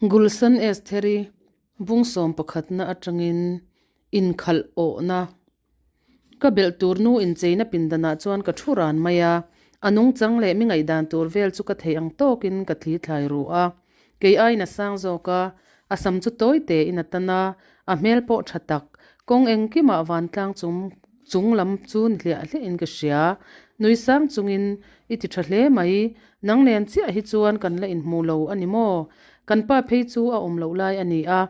Gulsan Estheri bung sawm pakhatna atangin inkhalh awhna ka belh tur nu incheina pindanah chuan ka thu ran mai a, a nungchang leh mi ngaihdan tur vel chu ka theih ang tawkin ka thli thlai ru a. Kei aiin a sang zawk a, a sam chu tawi tein a tan a, a hmel pawh tha tak, kawng engkimah vantlang chung chung lam chu ni hliah hliahin ka hria. Nui sang chungin i ti tha hle mai, nang nen chiah hi chuan kan la inhmu lo a ni maw? Kan pa phei chu a awm loh lai a ni a,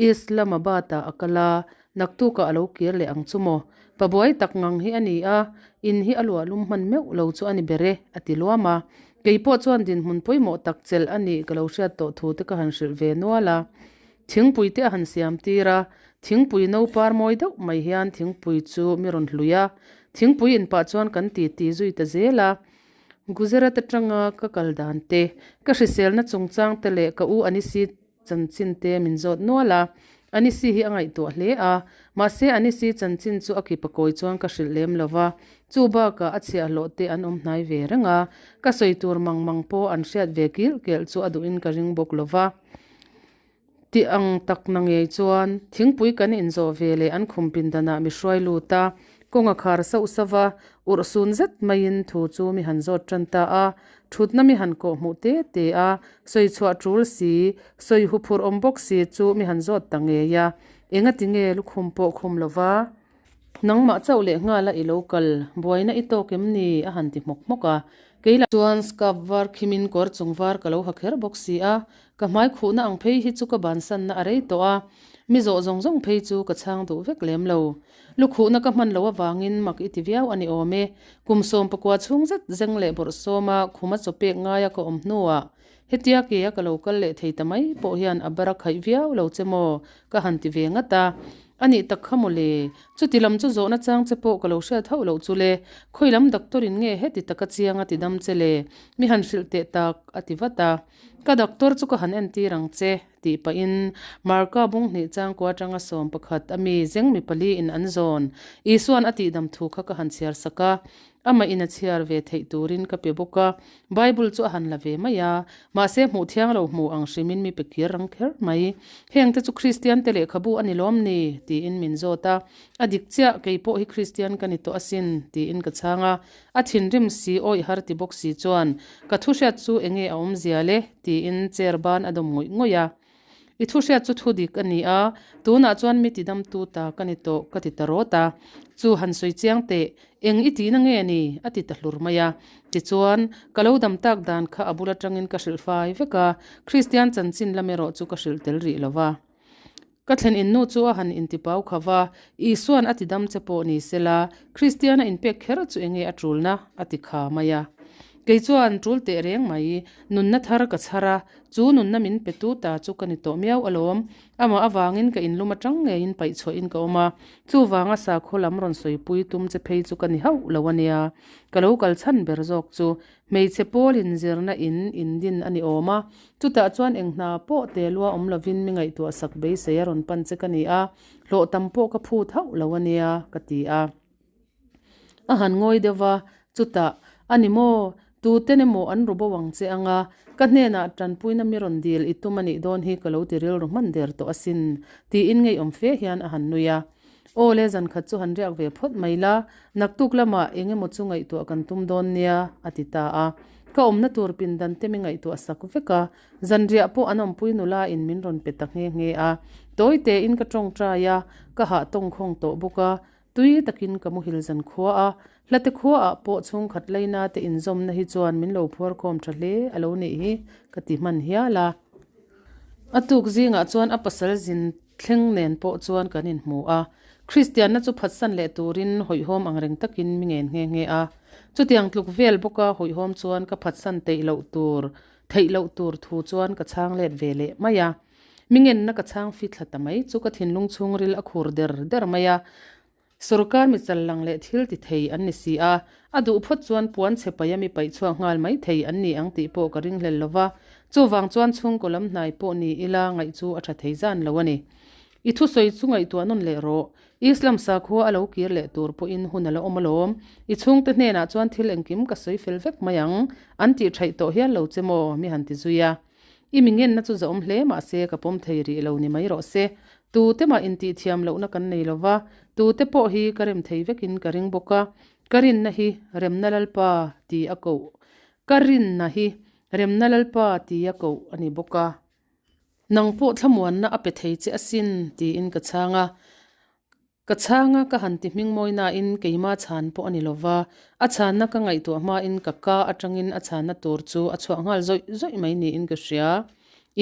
Islamabad-ah a kal a, naktukah a lo kir leh ang chu maw? Pa buai tak ngang hi a ni a, in hi a luah lum hman meuh lo chu a ni ber e, a ti luam a. Kei pawh chuan dinhmun pawimawh tak chelh a nih ka lo hriat tawh thu te ka han hrilh ve nual a. Thingpui te a han siam tir a, thingpui no par mawi deuh mai hian thingpui chu mi rawn hlui a. Thingpui in pah chuan kan titi zui ta zel a. Gujarat atanga ka kal dan te, ka hriselna chungchang te leh ka u Anisi Chanchin te min zawt nual a, Anisi hi a ngaihtuah hle a, mahse Anisi chanchin chu a kipa kawi chuan ka hrilh lem lo va, chu bakah a chhiahhlawh te an awm hnai ve reng a, ka sawi tur mang mang pawh an hriat ve kilh kelh chu a duhin ka ring bawk lo va. Ti ang tak na ngei chuan thingpui kan inzawh ve leh an khum pindanah mi hruai lut a, kawng a khar sauh sauh a, urhsun zet maiin thu chu mi han zawt tan ta a, Thutna mi han kawh hmuh te te a, sawi chhuah tul si, sawi hu phur awm bawk si chu mi han zawt ta ngei a, enga ti nge lukhum pawh khum lo va? Nangmah chauh leh nghala i lo kal, buaina i tawk em ni? a han ti hmawk hmawk a, kei lah chuan scarf var khimin kawr chung var ka lo ha kher bawk si a, ka hmai khuhna ang phei hi chu ka bansanna a rei tawh a, mi zawh zawng zawng phei chu ka chhang duh vek lem lo. Lukhuhna ka hman loh avangin mak i ti viau a ni awm e. Kum sawm pakua chhung zet zeng leh bawrh sawma khuma chaw pek ngaia ka awm hnuah hetia ke a ka lo kal leh thei ta mai pawh hian a bar a khaih viau lo che maw ka han ti ve ngat a. A nih tak kha maw le, chuti lam chu zawhna chang che pawh ka lo hriat hauh loh chu le, khawi lam doctor in nge heti taka chiang a ti dam che le, mi han hrilh teh tak a ti vat a. Ka doctor chu ka han entir ang che. Tih pahin Marka bung hnih changkua atanga 11 a mi zeng mi pali in an zawn. Isuan a tihdam thu kha ka han chhiar sak a, amah in a chhiar ve theih turin ka pe bawk a. Bible chu a han la ve mai a, mahse hmuh thiang lo hmu ang hrimin mi pe kir rang kher mai. Heng te chu Kristian te lehkhabu a ni lawm ni? tiin min zawt a. A dik chiah, kei pawh hi Kristian ka ni tawh asin, tiin ka chhang a. A thinrim si awih har ti bawk si chuan, Ka thu hriat chu enge a awmzia le? tiin chair ban a dawm ngawih ngawih a. I thu hriat chu thu dik a ni a, tunah chuan mi tidamtu ta ka ni tawh ka ti ta rawt a. Chu han sawi chiang teh, eng i tihna nge ni? a ti ta hlur mai a. Tichuan, ka lo dam tak dan kha a bul atangin ka hrilh fai vek a, Kristian chanchin lam erawh chu ka hrilh tel rih lo va. Ka thlen in nu chu a han intipau kha va, Isua'n a ti dam che pawh ni sela, Kristiana inpek kher chu enge a tulna? a ti kha mai a. Kei chuan tul teh reng mai, nunna thar ka chhar a, chu nunna min pe tu ta chu ka ni tawh miau alawm. Amah avangin ka inlum atang ngeiin paih chhuahin ka awm a, chuvanga sakhaw lam rawn sawipui tum che phei chu ka ni hauh lo a nia. Ka lo kal chhan ber zawk chu Hmeichhe pawl inzirna in indin a ni awm a, chutah chuan eng hna pawh te lua awm lovin mi ngaihtuah sak beisei a rawn pan che ka ni a, hlawh tam pawh ka phut hauh lo a nia, ka ti a. A han ngawi deuh va, chutah, A ni maw? Tuten emaw an ru bo ang che ang a, ka hnenah tanpuina mi rawn dil i tum a nih dawn hi ka lo ti rilru hman der tawh asin, tiin ngeiawm fe hian a han nui a. Aw le, zan khat chu han riak ve phawt mai la, naktuk lamah eng emaw chu ngaihtuah kan tum dawn nia, a ti ta a. Ka awmna tur pindan te mi ngaihtuah sak vek a, zanriah pawh an awmpui nula in min rawn pe ta nghe nghe a. Tawi tein ka tawngtai a, ka hah tawngkhawng tawh bawk a, tui takin ka muhil zan khua a. Hlate khuaah pawh chhungkhat laina te inzawmna hi chuan min lo phuarkhawm tha hle a lo nih hi ka ti hman hial a. A tuk zingah chuan a pasal zin thleng nen pawh chuan kan inhmu a, Kristianna chu phatsan leh turin hawihhawm angreng takin mi ngen nghe nghe a. Chutiang tluk vel bawka hawihhawm chuan ka phatsan teih loh tur, theih loh tur thu chuan ka chhang let ve leh mai a. Mi ngenna ka chhang fithla ta mai chu ka thinlung chhungril a khur der der mai a. Sorkar mi chal lang leh thil ti thei an ni si a, a duh phawt chuan puan chhe paih a mi paih chhuak nghal mai thei an ni ang tih pawh ka ringhlel lo va, chuvang chuan chhungkaw lam hnai pawh ni ila ngaih chu a tha thei zan lo a ni. I thusawi chu ngaihtuah nawn leh rawh. Islam sakhua a lo kir leh tur pawhin hun a la awm alawm. I chhungte hnenah chuan thil engkim ka sawi fel vek mai ang, an tih thaih tawh hial lo che maw? mi han ti zui a. I mi ngenna chu zahawm hle mah se ka pawm thei rih lo ni mai rawh se. Tute mah intihthiam lohna kan nei lo va, tute pawh hi ka rem thei vekin ka ring bawk a, ka rinna hi Remna Lalpa ti a koh ka rinna hi Remna Lalpa ti a koh a ni bawk a. Nang pawh thlamuanna a pe thei che asin tiin ka chhang a. Ka chhanga ka han ti hming mawi nain keima chhan pawh a ni lo va, a chhanna ka ngaihtuah hmain ka ka atangin a chhanna tur chu a chhuah nghal zawih zawih mai niin ka hria.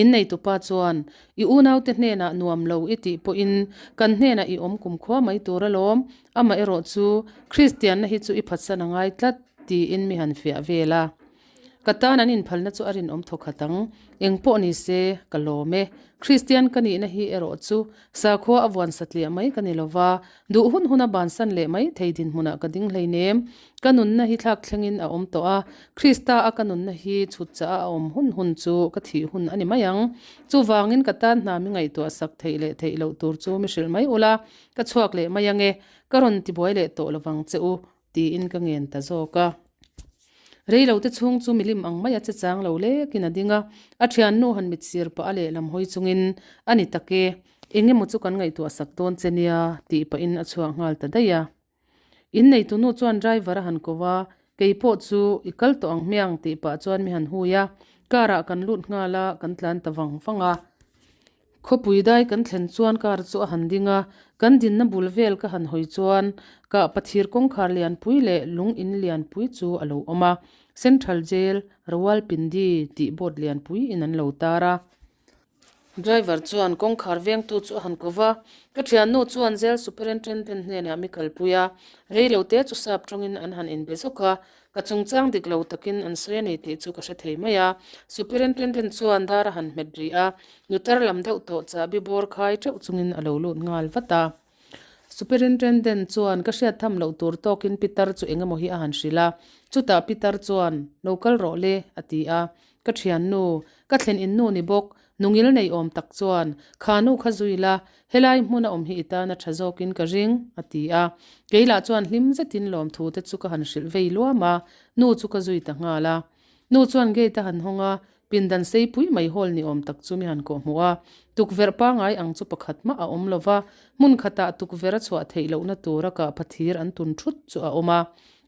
Inneitupa chuan, I unaute hnenah nuam lo i tih pawhin kan hnenah i awm kumkhua mai tur alawm, amaherawh chu Kristianna hi chu i phatsan a ngai tlat, tiin mi han fiah vel a. Ka tan an inphalna chu a rinawm thaw khat ang. Eng pawh ni se, ka lawm e. Kristian ka nihna hi erawh chu sakhua a vuan satliah mai ka ni lo va, duh hun huna bansan leh mai thei dinhmunah ka ding hleinem. Ka nunna hi thlak thlengin a awm tawh a, Krista a ka nunna hi chhut chah a awm hun hun chu ka thih hun a ni mai ang. Chuvangin ka tan hna mi ngaihtuah sak theih leh theih loh tur chu mi hrilh mai ula, ka chhuak leh mai ang e. Ka rawn tibuai leh tawh lovang che u. Tiin ka ngen ta zawk a. Reilote chhung chu milim ang mai a che chang lo lekin a ding a, a thiannu han mit sir pah a lehlam hawi chungin, A ni tak e, eng emaw chu kan ngaihtuah sak dawn che nia, tih pahin a chhuak nghal ta daih a. Inneitunu chuan driver a han ko a, Kei pawh chu i kal tawh ang hmiang tih pah chuan mi han hui a, car ah kan lut nghal a, kan tlan ta vang vang a. Khawpui dai kan thlen chuan car chu a han ding a, kan dinna bul vel ka han hawi chuan kah pathir kawngkhar lianpui leh lung in lianpui chu a lo awm a, Central Jail, Rawalpindi tih board lianpui in an lo tar a. Driver chuan kawngkhar vengtu chu a han ko va, ka thiannu chuan Jail Superintendent hnenah mi kalpui a, reilote chu sap tawngin an han inbe zawk a, Ka chungchang dik lo takin an sawi a ni tih chu ka hre thei mai a. Superintendent chuan dar a han hmet rih a, nutar lam deuh tawh chahbi bawr khai teuh chungin a lo lut nghal vat a. Superintendent chuan ka hriat tham loh tur tawkin Pitar chu eng emaw hi a han hrilh a, chutah Pitar chuan, Lo kal rawh le, a ti a. Ka thiannu, ka thlen in nu ni bawk, nungil nei awm tak chuan, Kha nu kha zui la, helai hmun a awm hi i tan a tha zawkin ka ring, a ti a. Kei lah chuan hlim zetin lawmthu te chu ka han hrilh vei luam a, nu chu ka zui ta nghal a. Nu chuan gate a han hawng a, pindan seipui mai hall ni awm tak chu mi han kawhhmuh a. Tukverh pangai ang chu pakhat mah a awm lo va, hmun khatah tukverh a chhuah theih lohna tura kahpha thir an tun thut chu a awm a.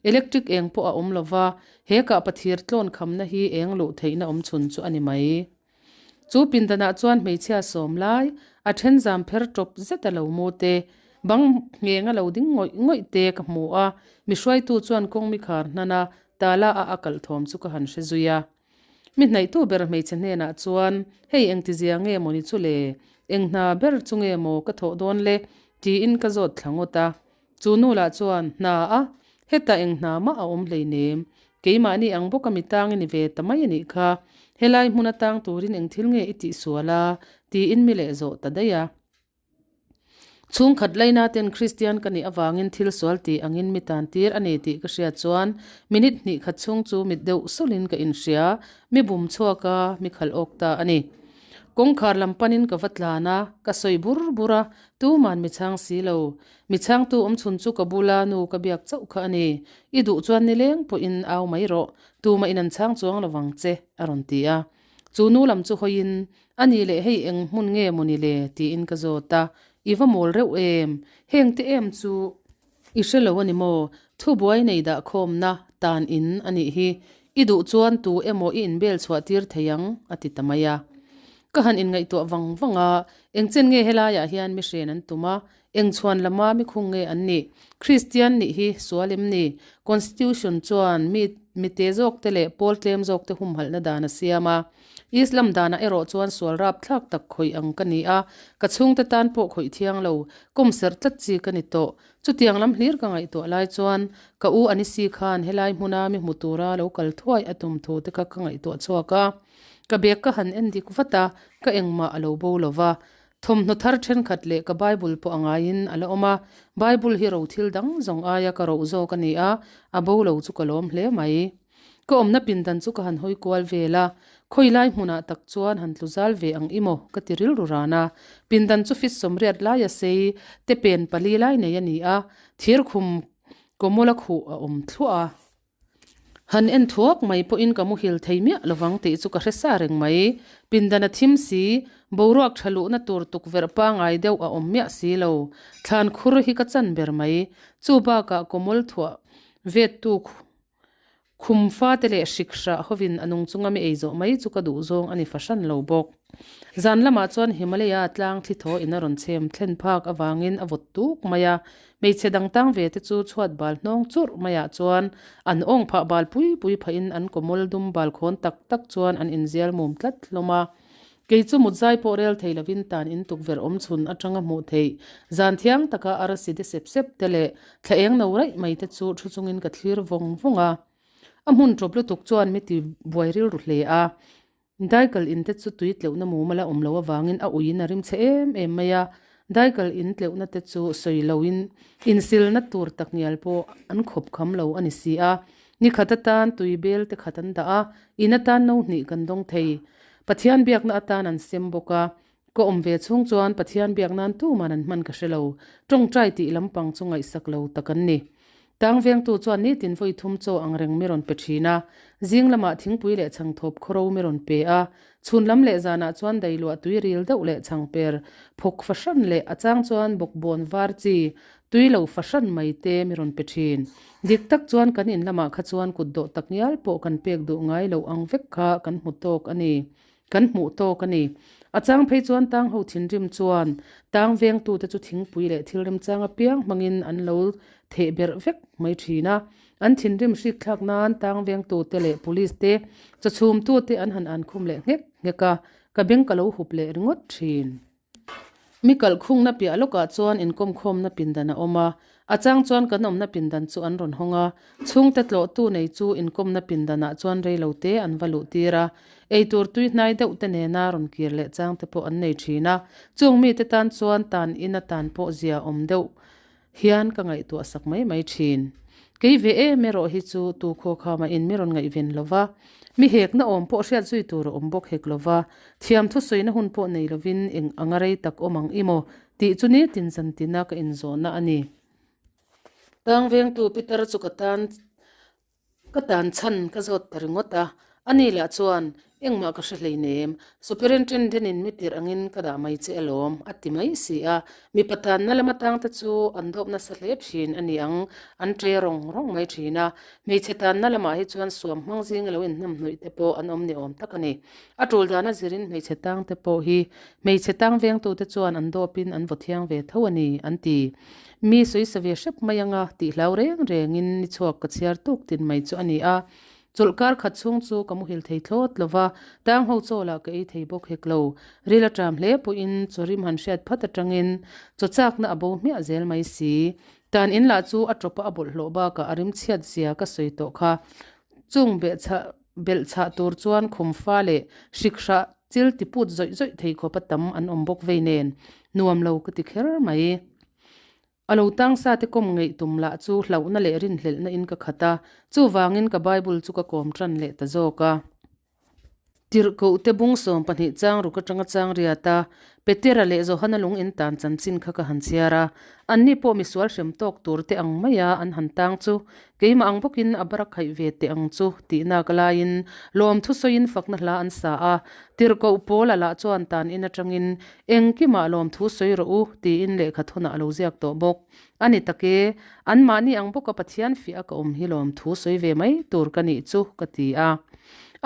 Electric eng pawh a awm lo va, he kahpa thir tlawn khamna hi eng luh theihna awm chhun chu a ni mai. Chu pindanah chuan hmeichhia sawm lai, a then zam pher tawp zet a lo mu te, bang ngheng a lo ding ngawih ngawih te ka hmu a, mi hruaitu chuan kawng mi khar hnan a, tala a a kalh thawm chu ka han hre zui a. Mi hnaihtu ber hmeichhe hnenah chuan, Hei engtizia nge maw ni chu le? Eng hna ber chu nge maw ka thawh dawn le? tiin ka zawt thla ngawt a. Chu nu lah chuan, Hna a, hetah eng hna mah a awm hleinem. Keimahni ang bawka mi tang i ni ve ta mai a nih kha. Helai hmun atang turin eng thil nge i tihsual a? tiin mi leh zawh ta daih a. Chhungkhat laina ten Kristian ka nih avangin thil sual tih angin mi tan tir a ni tih ka hriat chuan minute hnih khat chhung chu mit deuh sulin ka inhria, mi bum chhuak a, mi khalh awk ta a ni. Kawngkhar lam panin ka va tlan a, ka sawi bur bur a, tuman mi chhang si lo. Mi chhangtu awm chhun chu ka bula nu ka biak chauh kha a ni. I duh chuan nileng pawhin au mai rawh, tumah in an chhang chuang lovang che, a rawn ti a. Chu nu lam chu hawiin, A nih leh hei eng hmun nge maw ni le? tiin ka zawt a, I va mawl reuh em? Heng te em chu i hre lo a ni maw? Thubuai nei dah khawmna tan in a nih hi. I duh chuan tu emaw i inbel chhuah tir thei ang, a ti ta mai a. Ka han inngaihtuah vang vang a, eng chen nge helaiah hian mi hren an tum a, eng chhuan lama mi khung nge an nih? Kristian nih hi sual em ni? Constitution chuan mi mite zawkte leh pawl tlem zawkte humhalhna dan a siam a. Islam danah erawh chuan sual rapthlak tak khawih ang ka ni a, ka chhungte tan pawh khawih thiang lo, kawm serh tlat chi ka ni tawh. Chutiang lam hlir ka ngaihtuah lai chuan ka u Anisi khan helai hmuna mi hmu tura lo kal thuai a tum thu te kha ka ngaihtuah chhuak a. Ka bag ka han en dik vat a, ka engmah a lo bo lo va. Thawmhnaw thar thenkhat leh ka Bible pawh a ngaiin a la awm a, Bible hi ro thil dang zawng aia ka roh zawk a ni a, a bo lo chu ka lawm hle mai. Ka awmna pindan chu ka han hawi kual vel a, khawi lai hmunah tak chuan han tlu zal ve ang i maw ka ti rilru ran a. Pindan chu fit sawmriat laia sei te pen pali lai nei a ni a, thir khum kawmawla khuh a awm thluah a. Han en thuak mai pawhin ka muhil thei miah lovang tih chu ka hre sa reng mai. Pindan a thim si, boruak tha luhna tur tukverh pangai deuh a awm miah si lo. Thlan khur hi ka chan ber mai. Chu bakah kawmawl thuah vettu khum fate leh hrik hrah hovin a nung chunga mi ei zawh mai chu ka duh zawng a ni fahran lo bawk. Zan lamah chuan Himalaya tlang thli thaw in a rawn chhem thlen phak avangin a vawt tuk mai a, hmeichhe dang tang ve te chu chhuat bal hnawng churh maiah chuan an awng phah bal pui pui phahin an kawmawl dum bal khawn tak tak chuan an inzial mum tlat hlawm a. Kei chu mutzai pawh rel thei lovin tan in tukverh awm chhun atanga hmuh theih zan thiang taka arsi de sep sep te leh thla eng no raih mai te chu thu chungin ka thlir vawng vawng a. A hmun tawp lutuk chuan mi ti buai rilru hle a. Daikal in te chu tui tleuhna mumal a awm loh avangin a uiin a rim chhe em em mai a, daikal in tleuhna te chu sawi loin insilna tur takngial pawh an khawp kham lo a ni si a. Ni khat atan tui bel te khat an dah a, in atan no hnih kan dawng thei. Pathian biakna atan an sem bawk a, ka awm ve chhung chuan Pathian biak nan tuman an hman ka hre lo, tawngtai tih lampang chu ngaihsak lo tak an ni. Tang vengtu chuan nitin vawi thum chaw ang reng mi rawn pe thin a, zing lamah thingpui leh chhangthawp khawro mi rawn pe a, chhun lam leh zanah chuan dailuah tui ril deuh leh chhangper phawk fahran leh a chang chuan bawkbawn var chi tui lo fahran mai te mi rawn pe thin. Dik tak chuan kan in lamah kha chuan kut dawh tak ngial pawh kan pek duh ngai loh ang vek kha kan hmu tawk a ni. Kan hmuh tawk a ni. A chang phei chuan tang ho thinrim chuan tang vengtute chu thingpui leh thil remchang apiang hmangin an lo theh berh vek mai thin a. An thinrim hrik thlak nan tang vengtute leh police te chawchhumtute an han ankhum leh nghek nghek a, ka beng ka lo hup leh ringawt thin. Mi kalhkhungna piah lawkah chuan inkawmkhawmna pindan a awm a, a chang chuan kan awmna pindan chu an rawn hawng a, chhungte tlawhtu nei chu inkawmna pindanah chuan reilo te an va luh tir a, eitur tui hnai deuh te nena rawn kir leh chang te pawh an nei thin a, chung mite tan chuan tan in atan pawh zia awm deuh hian ka ngaihtuah sak mai mai thin. Kei ve em erawh hi chu tu khaw kha mah in mi rawn ngaihven lo va, mi hekna awm pawh hriat zui tur a awm bawk hek lo va, thiam thusawina hun pawh nei lovin eng anga rei tak awm ang i maw tih chu nitin zantina ka inzawhna a ni. Tang vengtu Peter chu ka tan Ka tan chhan ka zawt ta ringawt a, ani lah chuan, Engmah ka hre hleinem, Superintendent in mi tirh angin ka dah mai che alawm, a ti mai si a. Mipa tanna lam atang te chu an dawp nasa hle thin a ni ang, an ṭe rawng rawng mai thin a. Hmeichhe tanna lamah hi chuan suam hmang zing lo inhnam hnawih te pawh an awm ni awm tak a ni. A tul dana zirin hmeichhe tang te pawh hi hmeichhe tang vengtute chuan an dawpin an vaw thiang ve tho a ni, an ti. Mi sawi sa ve hrep mai anga tih hlau reng rengin ni chhuak ka chhiar tuk tin mai chu a ni a. Chawlh kar khat chhung chu ka muhil thei thlawt lo va, tang ho chaw lah ka ei thei bawk hek lo. Ril a ṭam hle pawhin chaw rim han hriat phat aṭangin chaw chakna a bo hmiah zel mai si. Tan in lah chu a ṭawpa a bawlhhlawh bakah a rim chhiat zia ka sawi tawh kha. Chung behchhah belhchhah tur chuan khum fa leh hrik hrah chil ti put zawih zawih thei khawpa tam an awm bawk vei nen nuam lo ka ti kher mai. A lo tang sa te kawm ngeih tum lah chu hlauhna leh rinhlelhna in ka khat a, chuvangin ka Bible chu ka kawm tan leh ta zawk a. Tirhkoh te bung 12 chang ruk atanga chang riat a, Petera leh Johana lung in tan chanchin kha ka han chhiar a, anni pawh misual hrem tawk tur te ang maia an han tang chu keimah ang bawkin a bara khaih ve teh ang chu tihnak laiin lawmthu sawiin fakna hla an sa a, Tirhkoh Paula lah chuan tan in atangin Engkimah lawmthu sawi rawh u tiin lehkha thawnah a lo ziak tawh bawk. A ni tak e, anmahni ang bawka Pathian fiah a ka awm hi lawmthu sawi ve mai tur ka nih chu ka ti a.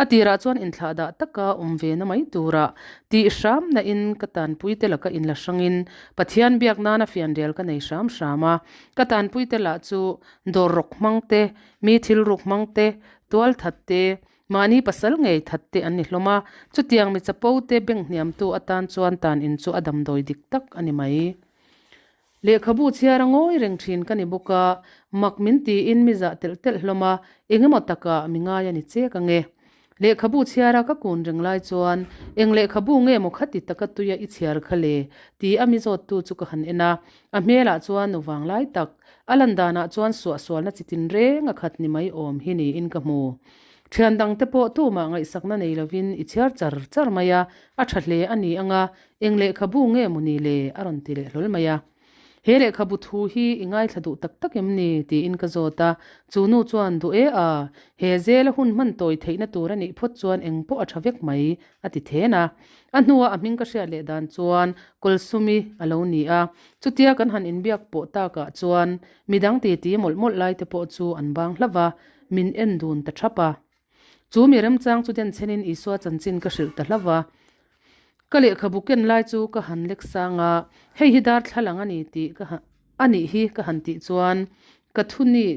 A tirah chuan inthlah dah taka awm ve na mai turah tih hram na in ka tanpuite laka inla hrangin Pathian biak nana fianrial ka nei hram hram a. Ka tanpuite lah chu dawr rawk hmang te, mi thil ruk hmang te, tual that te, Mahni pasal ngei that te an ni hlawm a, chutiang mi chapo te bank hniamtu atan chuan tan in chu a damdawi dik tak a ni mai. Lehkhabu chhiar a ngawi reng thin ka ni bawk a, mak min tiin mi zah telh telh hlawm a, eng emaw takah mi ngai a ni chek ange. Lehkhabu chhiara ka kun reng lai chuan, Eng lehkhabu nge maw khati taka tuia i chhiar kha le? ti a mi zawttu chu ka han en a, a hmelah chuan nu vang lai tak, a lan danah chuan suahsualna chi tinreng a khat ni mai awm hi niin ka hmu. Thian dangte pawh tumah ngaihsakna nei lovin i chhiar char char mai a, a tha hle a ni anga, eng lehkhabu nge maw ni le? a rawn ti leh hlawl mai a. He lehkhabu thu hi i ngaithla duh tak tak em ni? tiin ka zawt a. Chu nu chuan, Duh e a, he zela hun hman tawi theihna tur a nih phawt chuan eng pawh a tha vek mai, a ti then a. A hnua a hming ka hriat leh dan chuan Kawlsumi a lo ni a. Chutia kan han inbiak pawh takah chuan midang titi mawlh mawlh lai te pawh chu an bang hlauh va, min en dun ta thap a. Chu mi remchang chu denchhenin Isua chanchin ka hrilh ta hlauh va. Ka lehkhabu ken lai chu ka han lek sang a, hei hi darthlalang a ni tih ka a nih hi ka han tih chuan ka thu ni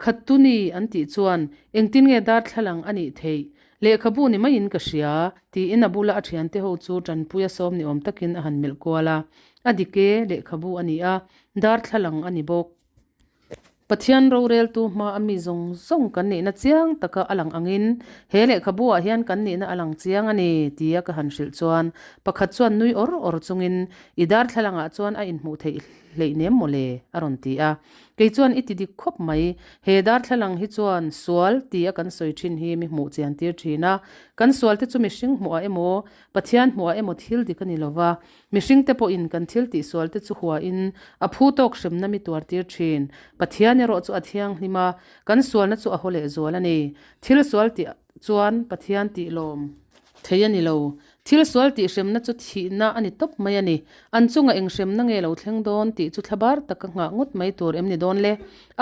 Khattuni an tih chuan engtin nge darthlalang a nih theih? Lehkhabu ni maiin ka hria, tiin a bula a thiante ho chu tanpui a sawm ni awm takin a han melh kual a. A dik e, lehkhabu a ni a, darthlalang a ni bawk. Pathian roreltu hma a mi zawng zawng kan nihna chiang taka a lang angin he lehkhabu ah hian kan nihna a lang chiang a ni, tia ka han hrilh chuan pakhat chuan nui awr awr chungin i darthlalang ah chuan a inhmuh theih hleih nem maw le? a rawn ti a. Kei chuan i ti dik khawp mai, he darthlalang hi chuan sual tia kan sawi thin hi mi hmuh chian tir thin a, kan sual te chu mihring hmuhah emaw Pathian hmuhah emaw thil dik a ni lova, Mihringte pawhin kan thil tihsualte chu huain a phu tawk hremna mi tuartir thin. Pathian erawh chu a thianghlim a, kan sualna chu a haw lehzual a ni. Thil sual tih chuan Pathian tih lawm thei a ni lo. Thil sual tih hremna chu thihna a ni tawp mai a ni. An chunga eng hremna nge lo thleng dawn tih chu thlabar taka nghah ngawt mai tur em ni dawn le?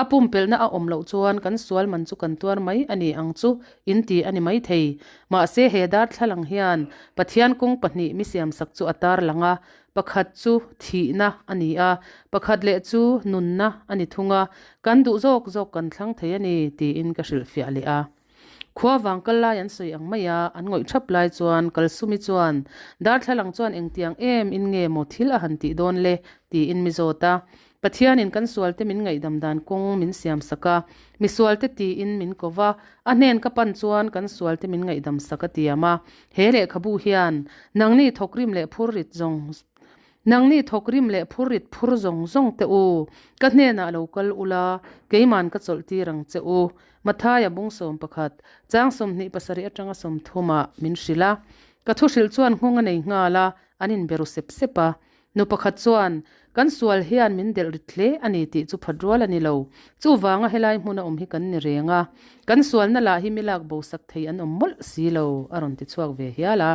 A pumpelhna a awm loh chuan kan sual man chu kan tuar mai a ni ang chu in ti a ni maithei. Mahse he darthlalang hian Pathian kawng pahnih mi siamsak chu a tarlang a, pakhat chu thihna a ni a, pakhat leh chu nunna a ni thung a, kan duh zawk zawk kan thlang thei a ni tiin ka hrilhfiah leh a. Khua vang kal lai an sawi ang mai a, an ngawih thap lai chuan Kalsumi chuan darthlalang chuan engtiang em in nge maw thil a han tih dawn le tiin mi zawt a. Pathianin kan sualte min ngaihdam dan kawng min siamsak a, mi sualte tiin min ko va, a hnen ka pan chuan kan sualte min ngaihdam sak a tiam a. He lehkhabu hian nangni thawkrim leh phurrit zawng nangni thawkrim leh phurrit phur zawng zawng te u, ka hnenah lo kal ula, keiman ka chawlh tir ang che u. Mathaia bung 11, chang 27 atanga 30 ah min hrilh a. Ka thu hrilh chuan nghawng a nei nghal a, an inberu sep sep a. Nu pakhat chuan, Kan sual hian min delh rit hle a ni tih chu phat rual a ni lo. Chuvanga helai hmuna awm hi kan ni reng a, kan sualna lah hi mi lak bo sak thei an awm mawlh si lo, a rawn ti chhuak ve hial a.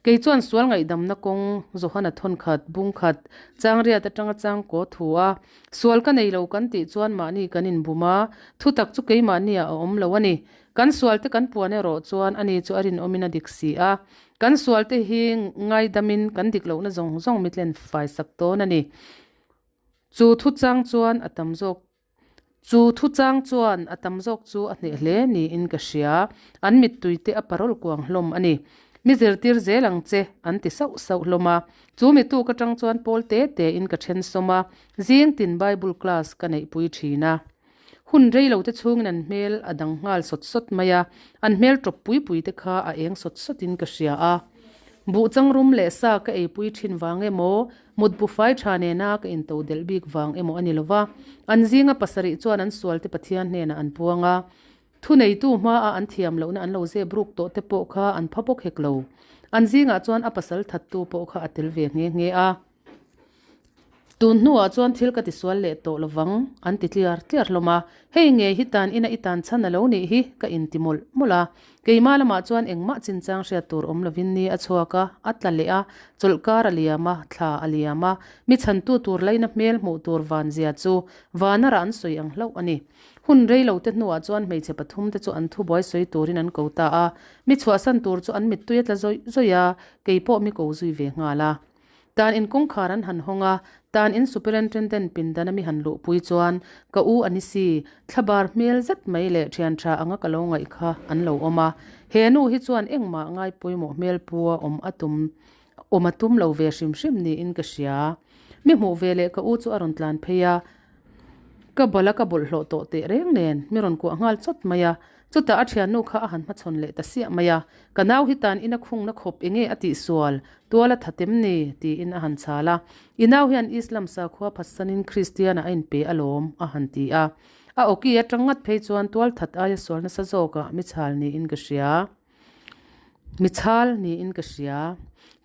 Kei chuan sual ngaihdamna kawng Johana thawnkhat, bungkhat, changriat atanga changkaw thu a, sual ka nei lo kan tih chuan mahni kan inbum a, thutak chu keimahniah a awm lo a ni. Kan sualte kan puan erawh chuan ani chu a rinawmin a dik si a, Kan sualte hi ngaidamin kan dik lohna zawng zawng mitlen fai sak dawn a ni. Chu thuchang chuan a tam zawk Chu thuchang chuan a tam zawk chu a hneh hle niin ka hria. An mittui te a parol kuang hlawm a ni. Mi zirtir zel ang che an ti sauh sauh hlawm a. Chu mituk atang chuan pawl te tein ka then sawm a, zing tin Bible class ka neihpui thin a. Hun rei lo te chhungin an hmel a dang nghal sawt sawt mai a, an hmel tawp pui pui te kha a eng sawt sawtin ka hria a. Buh changrum leh sa ka eipui thin vang emaw, mut bufai tha nena ka into delh bik vang emaw a ni lo va, an zinga pasarih chuan an sualte Pathian hnenah an puang a, thuneitu hmaah an thiam lohna an lo zep ruk tawh te pawh kha an pha bawk hek lo. An zingah chuan a pasal thattu pawh kha a tel ve nghe nghe a. Tun hnuah chuan thil ka tisual leh tawh lovang an ti tliar tliar hlawm a, hei nge hi tan ina i tan chhan a lo nih hi ka inti mawlh mawlh a. Keimah lamah chuan engmah chinchang hriat tur awm lovin ni a chhuak a, a tla leh a, chawlhkar a liam a, thla a liam a, mi chhantu tur laina hmel hmuh tur van zia chu vanara an sawi ang hlauh a ni. Hun rei lo te hnuah chuan hmeichhe pathum te chu an thubuai sawi turin an ko ta a, mi chhuahsan tur chu an mittui a tla zawih zawih a, keipawh mi ko zui ve nghal a. Tan in kawngkhar an han hawng a, tan in Superintendent pindan a mi han luhpui chuan ka u a ni si, thlabar hmel zet mai leh thian tha anga ka lo ngaih kha an lo awm a. He nu hi chuan engmah ngai pawimawh hmel pua awm a tum awm a tum lo ve hrim hrim niin ka hria. Mi hmuh ve leh ka u chu a rawn tlan phei a, ka bala ka bawlhhlawh tawh teh reng nen mi rawn kuah nghal chawt mai a. Chutah a thiannu kha a han hmachhawn leh ta siah mai a, Ka nau hi tan ina khungna khawp enge a tihsual, tual a that em ni? tiin a han chhal a. I nau hian Islam sakhua phatsanin Kristian-ah a inpe alawm, a han ti a. A awki atang ngat phei chuan tual that aia sual nasa zawkah mi chhal niin ka hria. Mi chhal niin ka hria.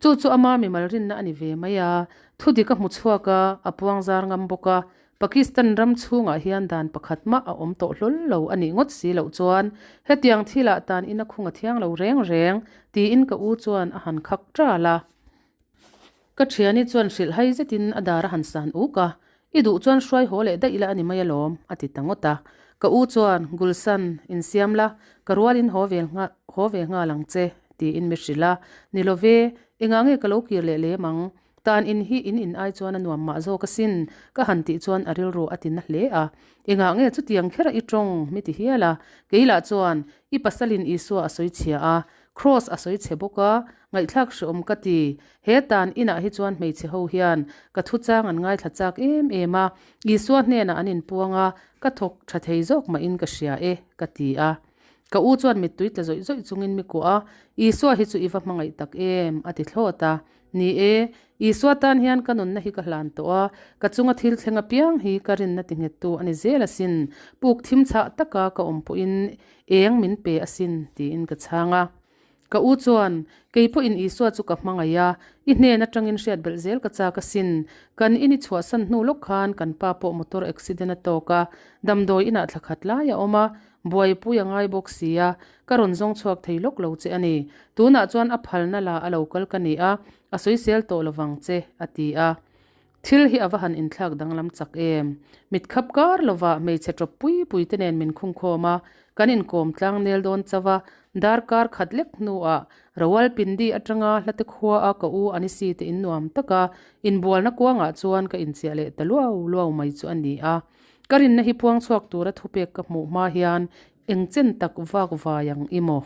Chu chu ama mimal rinna a ni ve mai a, thudik a hmu chhuak a, a puang zar ngam bawk a. Pakistan ram chhungah hian dan pakhat mah a awm tawh hlawl lo a nih ngawt si loh chuan hetiang thilah tan ina khung a thiang lo reng reng, tiin ka u chuan a han khak ṭal a. Ka thiani chuan hrilh hai zetin a dar a han san uk a, I duh chuan hruai haw leh daih ila a ni mai alawm, a ti ta ngawt a. Ka u chuan, Gulsan, insiam la, ka rualin haw ve haw ve nghal ang che, tiin mi hrilh a. Ni lo ve, engah nge ka lo kir leh lem ang? Tan in hi in in ai chuan a nuam mah zawk asin, ka han tih chuan a rilru a ti na hle a. Engah nge chutiang kher a i tawng? mi ti hial a. Kei lah chuan, I pasalin Isua a sawi chhia a, Kraws a sawi chhe bawk a, ngaihthlak hreawm ka ti. He tan inah hi chuan hmeichhe ho hian ka thuchang an ngaithla chak em em a, Isua hnenah an inpuang a, ka thawk tha thei zawk mahin ka hria e, ka ti a. Ka u chuan mittui tla zawih zawih chungin mi kuah a, Isua hi chu i va hmangaih tak em, a ti thlawt a. Ni e, Isua tan hian ka nunna hi ka hlan tawh a, ka chunga thil thleng apiang hi ka rinna tinghettu a ni zel asin, puk thim chhah taka ka awm pawhin eng min pe asin, tiin ka chhang a. Ka u chuan, Kei pawhin Isua chu ka hmangaih a, i hnen atangin hriat belh zel ka chak asin. Kan in i chhuahsan hnu lawk khan kan pa pawh motor accident a tawk a, damdawi inah thla khat lai a awm a, buaipui a ngai bawk si a, ka rawn zawng chhuak thei lawk lo che a ni. Tunah chuan a phalna la a lo kal ka ni a, a sawisel tawh lovang che, a ti a. Thil hi a va han inthlak danglam chak em? Mit khap kar lovah hmeichhe tawp pui pui te nen min khungkhawm a, kan inkawm tlang nel dawn chauh a, darkar khat lek hnuah Rawalpindi atanga hlate khua a ka u Anisi te in nuam taka inbualna kuangah chuan ka inchiah leh ta luau luau mai chu a ni a. Ka rinna hi puang chhuak tura thupek ka hmuh hma hian eng chen tak vak vai ang i maw?